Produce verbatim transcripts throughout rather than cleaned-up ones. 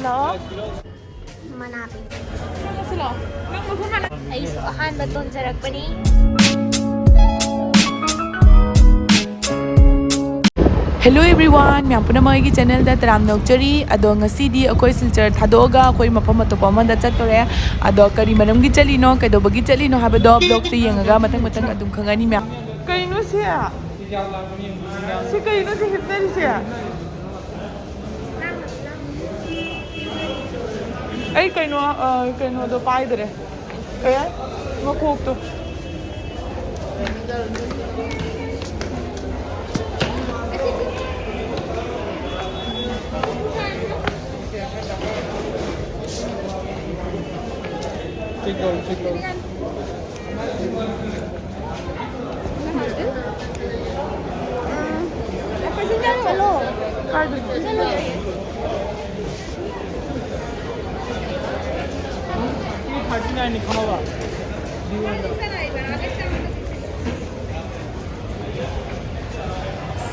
Hello. ꯃꯅꯥ ꯄꯤꯕꯤ꯫ ꯑꯩꯁꯨ ꯑꯍꯥꯟꯕ ꯇꯣꯟꯖꯔꯛꯄꯅꯤ꯫ Hello everyone, ꯃꯌꯥꯝ ꯄꯨꯝꯅꯃꯛ ꯑꯩꯒꯤ channelꯗ ꯇꯔꯥꯝꯅ ꯑꯣꯛꯆꯔꯤ꯫ ꯑꯗꯣ ꯉꯁꯤꯗꯤ ꯑꯩꯈꯣꯏ ꯁꯤꯜꯆꯔ ꯊꯥꯗꯣꯛꯑꯒ ꯑꯩꯈꯣꯏ ꯃꯐꯝ ꯑꯇꯣꯞꯄ ꯑꯃꯗ ꯆꯠꯇꯣꯔꯦ꯫ ꯑꯗꯣ ꯀꯔꯤ ꯃꯔꯝꯒꯤ ꯆꯠꯂꯤꯅꯣ, ꯀꯩꯗꯧꯕꯒꯤ ꯆꯠꯂꯤꯅꯣ ꯍꯥꯏꯕꯗꯣ vlogꯁꯦ ꯌꯦꯡꯉꯒ ꯃꯊꯪ ꯃꯊꯪ ꯑꯗꯨꯝ ꯈꯪꯉꯅꯤ ꯃꯌꯥꯝ꯫ ꯀꯩꯅꯣ ꯁꯤ? ꯁꯤ ꯀꯩꯅꯣ ꯁꯤ ꯍꯤꯞꯅꯔꯤꯁꯦ? ꯑꯩ ꯀꯩꯅꯣ, ꯑ, ꯀꯩꯅꯣꯗꯣ ꯄꯥꯏꯗ꯭ꯔꯦ꯫ ꯀꯩ ꯍꯥꯏ? ꯃꯀꯣꯛꯇꯣ꯫ ꯆꯦꯛ ꯇꯧꯔꯣ, ꯆꯦꯛ ꯇꯧꯔꯣ꯫ ꯆꯠꯂꯣ꯫ ꯀꯥꯏꯗꯅꯣ? ꯆꯠꯂꯣ꯫ ꯊꯥꯔꯇꯤ ꯅꯥꯏꯟꯅꯤ ꯈꯪꯉꯕ?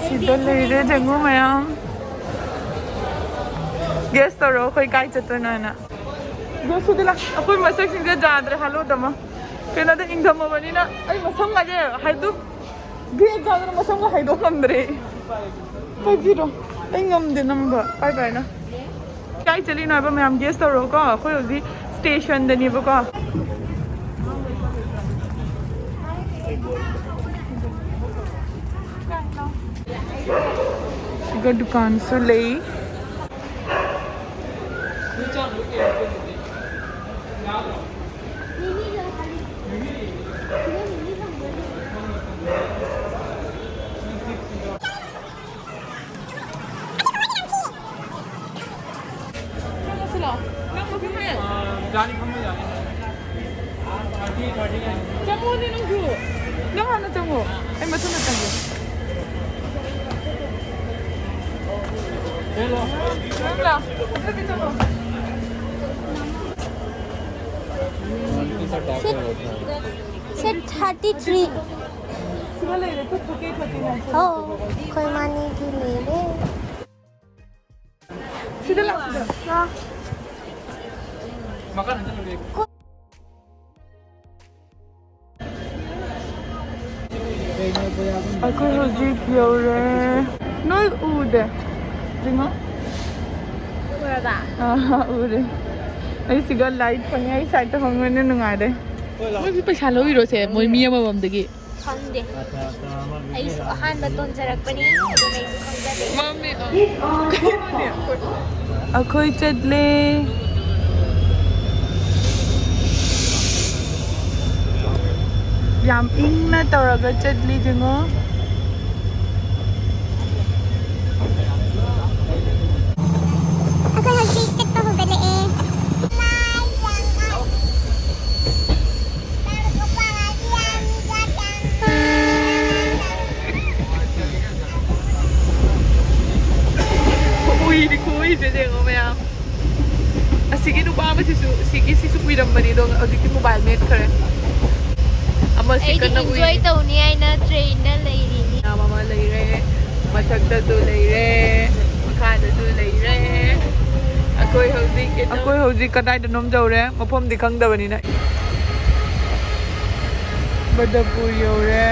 ꯁꯤꯗ ꯂꯩꯔꯦ ꯖꯦꯡꯒꯨ ꯃꯌꯥꯝ꯫ Guess ꯇꯧꯔꯣ ꯑꯩꯈꯣꯏ ꯀꯥꯏ ꯆꯠꯇꯣꯏꯅꯣ ꯍꯥꯏꯅ꯫ ꯑꯗꯣ ꯁꯤꯗꯤ ꯂꯥꯛ-, ꯑꯩꯈꯣꯏ ꯃꯁꯛꯁꯤꯡꯁꯦ ꯌꯥꯗ꯭ꯔꯦ, hello ꯗꯃ꯫ ꯀꯩꯅꯣꯗ ꯏꯪꯊꯝꯃꯕꯅꯤꯅ ꯑꯩ ꯃꯁꯝꯒꯁꯦ ꯍꯥꯏꯗꯣꯛ-, ꯕꯦꯛ ꯌꯥꯎꯗꯅ ꯃꯁꯝꯒ ꯍꯥꯏꯗꯣꯛ ꯉꯝꯗ꯭ꯔꯦ꯫ ꯄꯥꯏꯕꯤꯔꯣ꯫ ꯑꯩ ꯉꯝꯗꯦ ꯅꯝꯕ꯫ ꯄꯥꯏ ꯄꯥꯏꯅ꯫ ꯀꯥꯏ ꯆꯠꯂꯤꯅꯣ ꯍꯥꯏꯕ ꯃꯌꯥꯝ guess ꯇꯧꯔꯣꯀꯣ꯫ ꯑꯩꯈꯣꯏ ꯍꯧꯖꯤꯛ stationꯗꯅꯦꯕꯀꯣ꯫ ꯁꯤꯒ ꯗꯨꯀꯥꯟꯁꯨ ꯂꯩ꯫ ꯆꯪꯉꯣꯅꯦ ꯅꯪꯁꯨ꯫ ꯅꯪ ꯍꯥꯟꯅ ꯆꯪꯉꯣ꯫ ꯑꯩ ꯃꯊꯪꯗ ꯆꯪꯒꯦ꯫ ꯅꯪ ꯂꯥꯛ-, ꯅꯪ ꯆꯪꯉꯣ꯫ Seat thirty three꯫ ꯁꯤꯗ ꯂꯩꯔꯦ, two K thirty nine꯫ ꯑꯣ, ꯑꯩꯈꯣꯏ ꯃꯥꯅꯤꯒꯤ ꯂꯩꯔꯦ꯫ ꯁꯤ ꯑꯩꯈꯣꯏ ꯍꯧꯖꯤꯛ ꯌꯧꯔꯦ꯫ ꯅꯣꯏ ꯎꯗꯦ? ꯌꯦꯡꯉꯣ꯫ ꯎꯔꯕ? ꯑꯥ, ꯎꯔꯦ꯫ ꯑꯩ ꯁꯤꯒ ꯂꯥꯏꯠ ꯐꯪꯉꯦ꯫ ꯑꯩ ꯁꯥꯏꯠꯇ ꯐꯪꯕꯅ ꯅꯨꯡꯉꯥꯏꯔꯦ꯫ ꯃꯣꯏꯒꯤ ꯄꯩꯁꯥ ꯂꯧꯔꯤꯔꯣ ꯁꯦ? ꯃꯣꯏ ꯃꯤ ꯑꯃꯃꯝꯗꯒꯤ? ꯈꯪꯗꯦ꯫ ꯑꯩꯁꯨ ꯑꯍꯥꯟꯕ ꯇꯣꯟꯖꯔꯛꯄꯅꯤ, ꯑꯗꯨꯅ ꯑꯩꯁꯨ ꯈꯪꯖꯗꯦ꯫ ꯃꯝꯃꯤ, ꯑ, ꯀꯩꯅꯣꯅꯦ, ꯑꯩꯈꯣꯏ ꯆꯠꯂꯦ꯫ ꯌꯥꯝ ꯏꯪꯅ ꯇꯧꯔꯒ ꯆꯠꯂꯤ, ꯌꯦꯡꯉꯣ꯫ ꯑꯩꯈꯣꯏ ꯍꯧꯖꯤꯛ ꯆꯠꯄ ꯍꯧꯒꯠꯂꯛꯑꯦ꯫ ꯈꯨꯎꯏꯗꯤ ꯈꯨꯎꯏꯁꯦ ꯌꯦꯡꯉꯣ ꯃꯌꯥꯝ꯫ ꯑꯁꯤꯒꯤ ꯅꯨꯄꯥ ꯑꯃꯁꯤꯁꯨ, ꯁꯤꯒꯤ ꯁꯤꯁꯨ ꯎꯏꯔꯝꯕꯅꯤ, ꯑꯗꯣ ꯍꯧꯖꯤꯛꯇꯤ ꯃꯣꯕꯥꯏꯜ ꯃꯦꯠꯈ꯭ꯔꯦ꯫ ꯑꯃꯁꯤ ꯑꯩꯗꯤ ꯀꯟꯅ ꯎꯏꯔꯤ꯫ ꯏꯟꯖꯣꯏ ꯇꯧꯅꯤ ꯍꯥꯏꯅ ꯇ꯭ꯔꯦꯟꯗ ꯂꯩꯔꯤꯅꯤ꯫ ꯃꯌꯥꯝ ꯑꯃ ꯂꯩꯔꯦ, ꯃꯊꯛꯇꯁꯨ ꯂꯩꯔꯦ, ꯃꯈꯥꯗꯁꯨ ꯂꯩꯔꯦ꯫ ꯑꯩꯈꯣꯏ ꯍꯧꯖꯤꯛ ꯀꯩꯅꯣ ꯑꯩꯈꯣꯏ ꯍꯧꯖꯤꯛ ꯀꯗꯥꯏꯗꯅꯣꯝ ꯌꯧꯔꯦ, ꯃꯐꯝꯗꯤ ꯈꯪꯗꯕꯅꯤꯅ꯫ ꯕꯗꯔꯄꯨꯔ ꯌꯧꯔꯦ꯫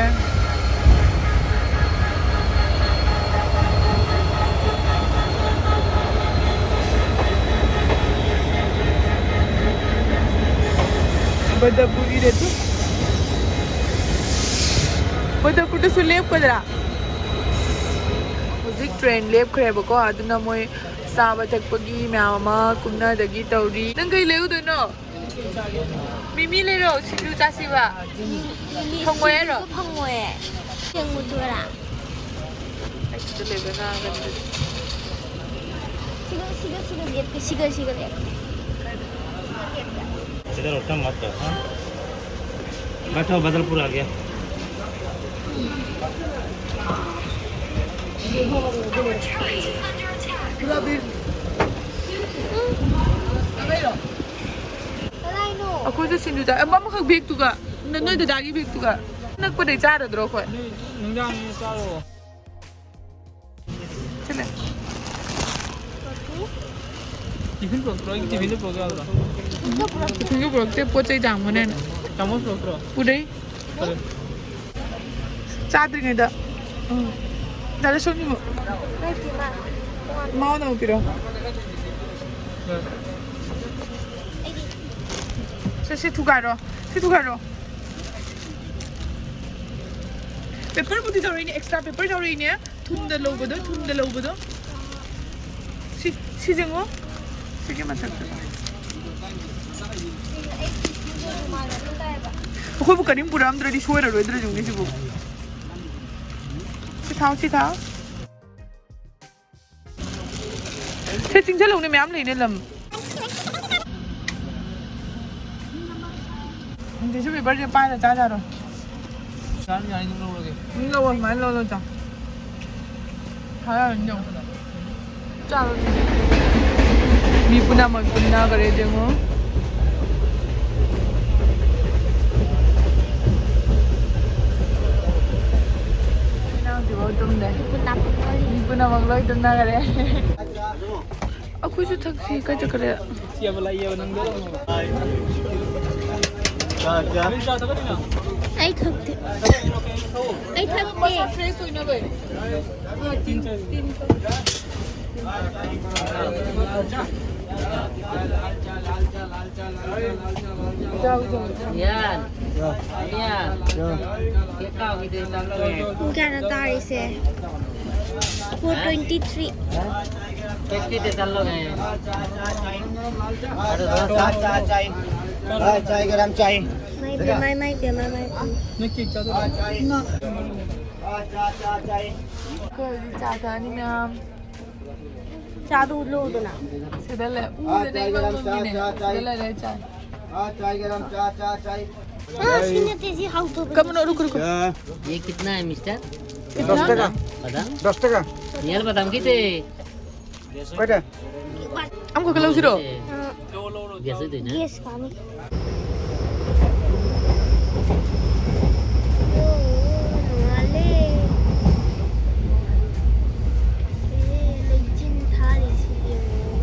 ꯕꯗꯔꯄꯨꯔꯒꯤꯗ ꯑꯗꯨꯝ, ꯕꯗꯔꯄꯨꯔꯗꯁꯨ ꯂꯦꯞꯀꯗ꯭ꯔꯥ? ꯍꯧꯖꯤꯛ ꯇ꯭ꯔꯦꯟ ꯂꯦꯞꯈ꯭ꯔꯦꯕꯀꯣ, ꯑꯗꯨꯅ ꯃꯣꯏ ꯆꯥꯕ ꯊꯛꯄꯒꯤ ꯃꯌꯥꯝ ꯑꯃ ꯀꯨꯝꯅꯗꯒꯤ ꯇꯧꯔꯤ꯫ ꯅꯪ ꯀꯩ ꯂꯩꯔꯨꯗꯣꯏꯅꯣ? ꯃꯤꯃꯤ ꯂꯩꯔꯣ, ꯁꯤꯡꯖꯨ ꯆꯥꯁꯤꯕ꯫ ꯃꯤꯃꯤ ꯐꯪꯉꯣꯏ ꯍꯥꯏꯔꯣ? ꯁꯤꯡꯖꯨꯁꯨ ꯐꯪꯉꯣꯏ꯫ ꯌꯦꯡꯉꯨꯗꯣꯏꯔꯥ? ꯑꯩ ꯁꯤꯗ ꯂꯩꯕ ꯉꯥꯡꯒꯅꯤ꯫ ꯁꯤꯒ, ꯁꯤꯒ, ꯁꯤꯒ ꯂꯦꯞꯀꯦ, ꯁꯤꯒ, ꯁꯤꯒ ꯂꯦꯞꯀꯦ꯫ इधर उठा मत, हाँ? बैठो, बदलपुर आ गया। ꯀꯗꯥꯏꯅꯣ? ꯑꯩꯈꯣꯏꯁꯨ ꯁꯤꯡꯖꯨ ꯆꯥ-, ꯑꯃ-, ꯑꯃꯈꯛ ꯕꯦꯛꯇꯨꯒ, ꯅ-, ꯅꯣꯏ ꯗꯗꯥꯒꯤ ꯕꯦꯛꯇꯨꯒ꯫ ꯅꯛꯄꯗꯩ ꯆꯥꯔꯗ꯭ꯔꯣ ꯑꯩꯈꯣꯏ? ꯅꯨꯡꯗꯥꯡ ꯆꯥꯔꯣ꯫ ꯁꯤꯅꯦ꯫ ꯇꯤꯐꯤꯟ ꯄꯨꯔꯛꯇ꯭ꯔꯣ? ꯑꯩꯒꯤ ꯇꯤꯐꯤꯟꯗꯣ ꯄꯨꯔꯛ ꯌꯥꯗ꯭ꯔꯣ? ꯇꯤꯐꯤꯟꯒ ꯄꯨꯔꯛꯇꯦ, ꯄꯣꯠ ꯆꯩ ꯇꯥꯡꯕꯅꯦꯅ꯫ ꯆꯥꯃꯁ ꯄꯨꯔꯛꯇ꯭ꯔꯣ? ꯄꯨꯔꯛꯏ꯫ ꯐꯔꯦ꯫ ꯆꯥꯗ꯭ꯔꯤꯉꯩꯗ꯫ ꯎꯝ꯫ ꯗꯥ ꯂꯟꯁꯣꯟꯒꯤ ꯃ-, ꯃꯉꯣꯟꯗ ꯑꯃꯨꯛ ꯄꯤꯔꯛꯑꯣ꯫ ꯐꯔꯦ꯫ ꯁꯦ, ꯁꯤ ꯊꯨꯒꯥꯏꯔꯣ꯫ ꯁꯤ ꯊꯨꯒꯥꯏꯔꯣ꯫ ꯄꯦꯄꯔꯕꯨꯗꯤ ꯇꯧꯔꯛꯏꯅꯦ, ꯑꯦꯛꯁꯇ꯭ꯔꯥ ꯄꯦꯄꯔ ꯇꯧꯔꯛꯏꯅꯦ꯫ ꯊꯨꯟꯗ ꯂꯧꯕꯗꯣ, ꯊꯨꯟꯗ ꯂꯧꯕꯗꯣ꯫ ꯁꯤ, ꯁꯤ ꯌꯦꯡꯉꯣ꯫ ꯁꯤꯒꯤ ꯃꯊꯛꯇ꯫ ꯑꯩꯈꯣꯏꯕꯨ ꯀꯔꯤꯝ ꯄꯨꯔꯛꯑꯝꯗ꯭ꯔꯗꯤ ꯁꯣꯏꯔꯔꯣꯏꯗ꯭ꯔꯣ ꯌꯦꯡꯉꯨꯅꯦ ꯁꯤꯕꯨ꯫ ꯁꯤ ꯊꯥꯎ, ꯁꯤ ꯊꯥꯎ꯫ ꯁꯤ ꯆꯤꯡꯁꯤꯜꯂꯨꯅꯦ, ꯃꯌꯥꯝ ꯂꯩꯅꯦ ꯂꯝ꯫ ꯇꯤꯁꯨ ꯄꯦꯄꯔꯁꯦ ꯄꯥꯏꯔ ꯆꯥꯖꯔꯣ꯫ ꯆꯥꯅꯤ, ꯌꯥꯅꯤ, ꯑꯗꯨꯝ ꯂꯧꯔꯒꯦ꯫ ꯑꯗꯨꯝ ꯂꯧꯑꯣ, ꯑꯗꯨꯃꯥꯏꯅ ꯂꯧꯑꯣ, ꯆꯥ꯫ ꯊꯥꯔꯛꯑꯅꯤ ꯌꯦꯡꯉꯣ꯫ ꯆꯥꯔꯣ ꯑꯗꯨꯗꯤ꯫ ꯃꯤ ꯄꯨꯝꯅꯃꯛ ꯇꯨꯝꯅꯈ꯭ꯔꯦ ꯌꯦꯡꯉꯣ꯫ ꯑꯉꯥꯡꯁꯤꯐꯥꯎ ꯇꯨꯝꯗꯦ꯫ ꯃꯤ ꯄꯨꯝꯅꯃꯛ ꯂꯣꯏ ꯇꯨꯝꯅꯈ꯭ꯔꯦ꯫ ꯑꯩꯈꯣꯏꯁꯨ ꯊꯛꯁꯤ, ꯀꯥꯏ ꯆꯠꯈ꯭ꯔꯦ? ꯑꯩ ꯊꯛꯇꯦ꯫ ꯑꯩ ꯊꯛꯇꯦ꯫ ꯄꯨꯡ ꯀꯌꯥꯅꯣ ꯇꯥꯔꯤꯁꯦ? Four twenty three. चाय, चाय, गरम चाय। ꯃꯥꯏ ꯄꯦꯝꯃ, ꯃꯥꯏ ꯄꯦꯝꯃ, ꯃꯥꯏ ꯄꯦꯝꯃ꯫ ꯑꯩꯈꯣꯏ ꯍꯧꯖꯤꯛ ꯆꯥ ꯊꯛꯑꯅꯤ ꯃꯌꯥꯝ꯫ ꯆꯥꯗꯨ ꯎꯠꯂꯨꯗꯅ꯫ ꯁꯤꯗ ꯂꯩ꯫ ꯎꯗꯅ ꯑꯩ ꯃꯪ ꯃꯪꯉꯤꯅꯦ꯫ ꯁꯤꯗ ꯂꯩꯔꯦ ꯆꯥ꯫ ꯆꯥꯏ ꯒꯔꯝ ꯆꯥ, ꯆꯥ, ꯆꯥꯏ꯫ ꯑꯥ, ꯁꯤ ꯅꯠꯇꯦ, ꯁꯤ ꯍꯥꯎꯇꯕꯅꯤ꯫ ꯀꯃꯅꯣ, ꯔꯨꯀꯣ, ꯔꯨꯀꯣ꯫ ये कितना है, मिस्टर? दस टका। बादाम? दस टका। रियल बादाम कितने? ꯀꯩꯗ? ꯑꯃꯈꯛ ꯂꯧꯁꯤꯔꯣ? ꯑꯥ, ꯒ꯭ꯌꯥꯁ ꯂꯩꯇꯦꯅꯦ꯫ ꯒ꯭ꯌꯥꯁ ꯀꯥꯝꯃꯤ꯫ ꯑꯣ, ꯅꯣꯡꯉꯥꯜꯂꯦ꯫ ꯑꯦ, ꯂꯩꯆꯤꯟ ꯊꯥꯔꯤꯁꯤ ꯌꯦꯡꯉꯣ꯫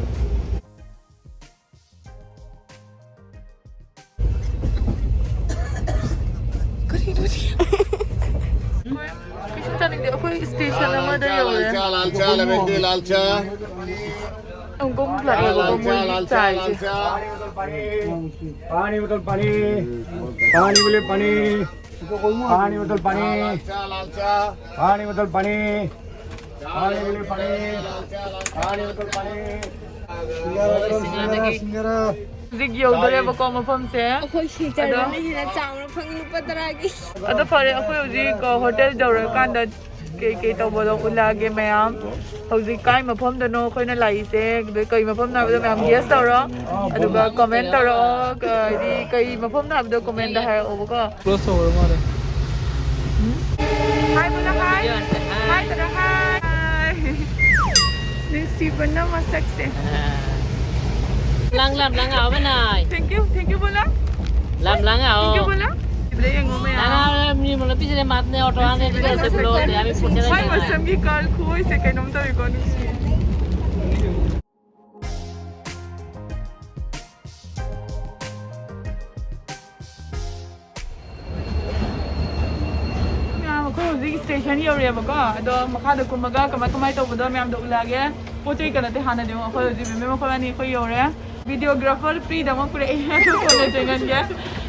ꯌꯧꯔꯦ꯫ ꯂꯥꯜꯆꯥ, ꯂꯥꯜꯆꯥ, ꯂꯥꯜꯆꯥ꯫ ꯑꯃꯨꯛ ꯂꯥꯛꯑꯦꯕꯀꯣ ꯃꯣꯏꯒꯤ ꯆꯥꯏꯁꯦ꯫ पानी बोतल पानी, पानी बोले पानी, पानी बोतल पानी, पानी बोतल पानी, पानी बोले पानी, पानी बोतल पानी। ꯍꯧꯖꯤꯛ ꯌꯧꯗꯣꯔꯦꯕꯀꯣ ꯃꯐꯝꯁꯦ꯫ ꯑꯩꯈꯣꯏ ꯁꯤ ꯆꯥꯔꯖꯔꯅ ꯍꯦꯟꯅ ꯆꯥꯎꯅ ꯐꯪꯉꯤ ꯂꯨꯄꯥ ꯇꯔꯥꯒꯤ꯫ ꯑꯗꯣ ꯐꯔꯦ, ꯑꯩꯈꯣꯏ ꯍꯧꯖꯤꯛ, ꯑ, ꯍꯣꯇꯦꯜ ꯌꯧꯔꯀꯥꯟꯗ ꯀꯩ ꯀꯩ ꯇꯧꯕꯗꯣ ꯎꯠꯂꯛꯑꯒꯦ ꯃꯌꯥꯝ꯫ ꯍꯧꯖꯤꯛ ꯀꯥꯏ ꯃꯐꯝꯗꯅꯣ ꯑꯩꯈꯣꯏꯅ ꯂꯥꯛꯏꯁꯦ, ꯑꯗꯩ ꯀꯩ ꯃꯐꯝꯅꯣ ꯍꯥꯏꯕꯗꯣ ꯃꯌꯥꯝ ꯒꯦꯁ ꯇꯧꯔꯣ, ꯑꯗꯨꯒ ꯀꯣꯃꯦꯟ ꯇꯧꯔꯛꯑꯣ꯫ ꯀ-, ꯍꯥꯏꯗꯤ ꯀꯩ ꯃꯐꯝꯅꯣ ꯍꯥꯏꯕꯗꯣ ꯀꯣꯃꯦꯟꯗ ꯍꯥꯏꯔꯛꯑꯣꯕꯀꯣ꯫ ꯀ꯭ꯂꯣꯖ ꯇꯧꯔ ꯃꯥꯜꯂꯦ꯫ ꯍꯥꯏ ꯕꯣꯂꯣ, ꯍꯥꯏ꯫ ꯍꯥꯏ ꯕꯣꯂꯣ, ꯍꯥꯏ꯫ ꯅꯨꯡꯁꯤꯕꯅ ꯃꯁꯛꯁꯦ꯫ ꯂꯥꯡ, ꯂꯥꯡ, ꯂꯥꯡ, ꯑꯥꯎ, ꯕꯅꯥꯏ꯫ Thank you, thank you ꯕꯣꯂꯣ꯫ ꯂꯥꯡ, ꯂꯥꯡ, ꯑꯥꯎ꯫ Thank you ꯕꯣꯂꯣ꯫ ꯁꯤꯗ ꯌꯦꯡꯉꯣ ꯃꯌꯥꯝ꯫ ꯂꯥꯡ, ꯑꯥꯎ, ꯃꯤ ꯃꯣꯂꯣ ꯄꯤꯖꯔꯦ ꯃꯥꯇꯅꯦ, ꯑꯣꯇꯣ ꯍꯥꯟꯅ ꯄꯤꯖꯔꯦ, ꯁꯦ ꯕꯣꯂꯣ, ꯇꯦ ꯑꯃꯤ ꯄꯨꯁꯦ ꯃꯥꯏ ꯂꯥꯡ, ꯑꯥꯎ꯫ ꯃꯁꯝꯒꯤ ꯀꯔꯜ ꯈꯨꯑꯣꯏꯁꯦ ꯀꯩꯅꯣꯝ ꯇꯧꯋꯤꯀꯣ, ꯅꯨꯡꯁꯤ꯫ ꯃꯌꯥꯝ, ꯑꯩꯈꯣꯏ ꯍꯧꯖꯤꯛ ꯁ꯭ꯇꯦꯁꯟ ꯌꯧꯔꯦꯕꯀꯣ, ꯑꯗꯣ ꯃꯈꯥꯗ ꯀꯨꯝꯃꯒ ꯀꯃꯥꯏ ꯀꯃꯥꯏ ꯇꯧꯕꯗꯣ ꯃꯌꯥꯝꯗꯣ ꯎꯠꯂꯛꯑꯒꯦ꯫ ꯄꯣꯠ ꯆꯩ ꯀꯩꯅꯣꯗꯤ ꯍꯥꯟꯅꯗꯤ ꯑꯃꯨꯛ ꯑꯩꯈꯣꯏ ꯍꯧꯖꯤꯛ ꯃꯦꯝ ꯑꯩꯈꯣꯏ ꯑꯅꯤ ꯑꯩꯈꯣꯏ ꯌꯧꯔꯦ꯫ ꯚꯤꯗꯤꯑꯣꯒ꯭ꯔꯥꯐꯔ ꯐ꯭ꯔꯤꯗ ꯑꯃ ꯄꯨꯔꯛꯑꯦ, ꯑꯗꯨ ꯐꯣꯟꯗ ꯆꯦꯟꯍꯟꯒꯦ꯫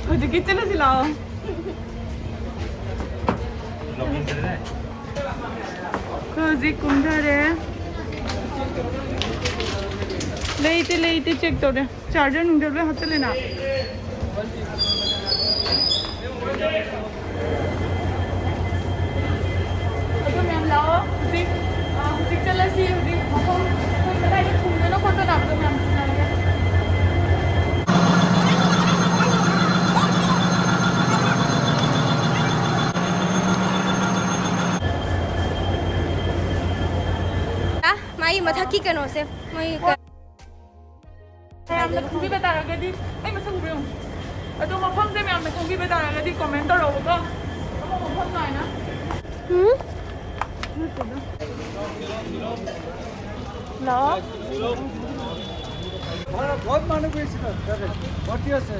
ꯍꯧꯖꯤꯛꯀꯤ ꯆꯠꯂꯁꯤ ꯂꯥꯛꯑꯣ꯫ ꯑꯩꯈꯣꯏ ꯍꯧꯖꯤꯛ ꯀꯨꯝꯊꯔꯦ꯫ ꯂꯩꯇꯦ, ꯂꯩꯇꯦ, ꯆꯦꯛ ꯇꯧꯔꯦ꯫ ꯆꯥꯔꯖꯔ ꯅꯨꯡꯖꯔ ꯂꯣꯏ ꯍꯥꯞꯆꯤꯜꯂꯦꯅ꯫ ꯑꯗꯣ ꯃꯌꯥꯝ ꯂꯥꯛꯑꯣ꯫ ꯍꯧꯖꯤꯛ, ꯑ, ꯍꯧꯖꯤꯛ ꯆꯠꯂꯁꯤ꯫ ꯍꯧꯖꯤꯛ ꯃꯐꯝ ꯑꯩꯈꯣꯏ ꯀꯗꯥꯏꯗ ꯊꯨꯡꯗꯣꯏꯅꯣ ꯈꯣꯠꯇꯣꯏꯅꯣ ꯍꯥꯏꯕꯗꯣ ꯃꯌꯥꯝ ꯊꯦꯡꯅꯔꯒꯦ꯫ ꯃꯥꯒꯤ ꯃꯊꯛꯀꯤ ꯀꯩꯅꯣꯁꯦ, ꯃꯣꯏ ꯀ- ꯃꯌꯥꯝꯅ ꯈꯪꯕꯤꯕ ꯇꯥꯔꯒꯗꯤ, ꯑꯩ ꯃꯁꯛ ꯎꯕ꯭ꯔꯥ ꯌꯦꯡꯉꯨ꯫ ꯑꯗꯣ ꯃꯐꯝꯁꯦ ꯃꯌꯥꯝꯅ ꯈꯪꯕꯤꯕ ꯇꯥꯔꯒꯗꯤ ꯀꯣꯃꯦꯟ ꯇꯧꯔꯛꯎꯀꯣ꯫ ꯑꯃ ꯃꯐꯝ ꯅꯥꯏꯅ꯫ ꯎꯝ? ꯅꯠꯇꯦꯗ꯫ ꯍꯜꯂꯣ? ঘৰত বহুত মানুহ গৈছিলে, তাতে। ভৰ্তি আছে।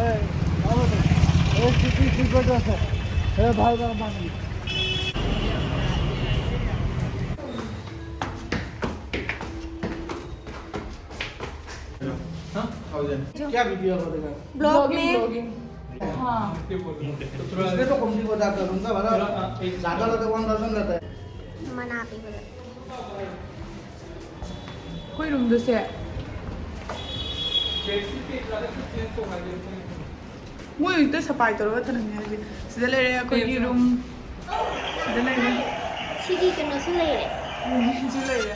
এই, আৰু আছে। এই, কি, কি, কি কৰি আছে? এই, ভাল, ভাল মানুহ। क्या वीडियो करेगा? ब्लॉग में। हाँ। इसमें तो कौन सी बताता तुमका बता, ज्यादा लगता है, वन थाउजेंड लगता है। मना भी बोला। ꯑꯩꯈꯣꯏ ꯔꯨꯝꯗꯁꯦ ꯃꯣꯏ ꯍꯦꯛꯇ ꯁꯐꯥꯏ ꯇꯧꯔꯒ ꯊꯅꯝꯃꯦ ꯍꯧꯖꯤꯛ꯫ ꯁꯤꯗ ꯂꯩꯔꯦ ꯑꯩꯈꯣꯏꯒꯤ ꯔꯨꯝ꯫ ꯁꯤꯗ ꯂꯩꯔꯦ꯫ ꯁꯤꯒꯤ ꯀꯩꯅꯣꯁꯨ ꯂꯩꯔꯦ꯫ ꯔꯨꯝꯁꯤꯁꯨ ꯂꯩꯔꯦ꯫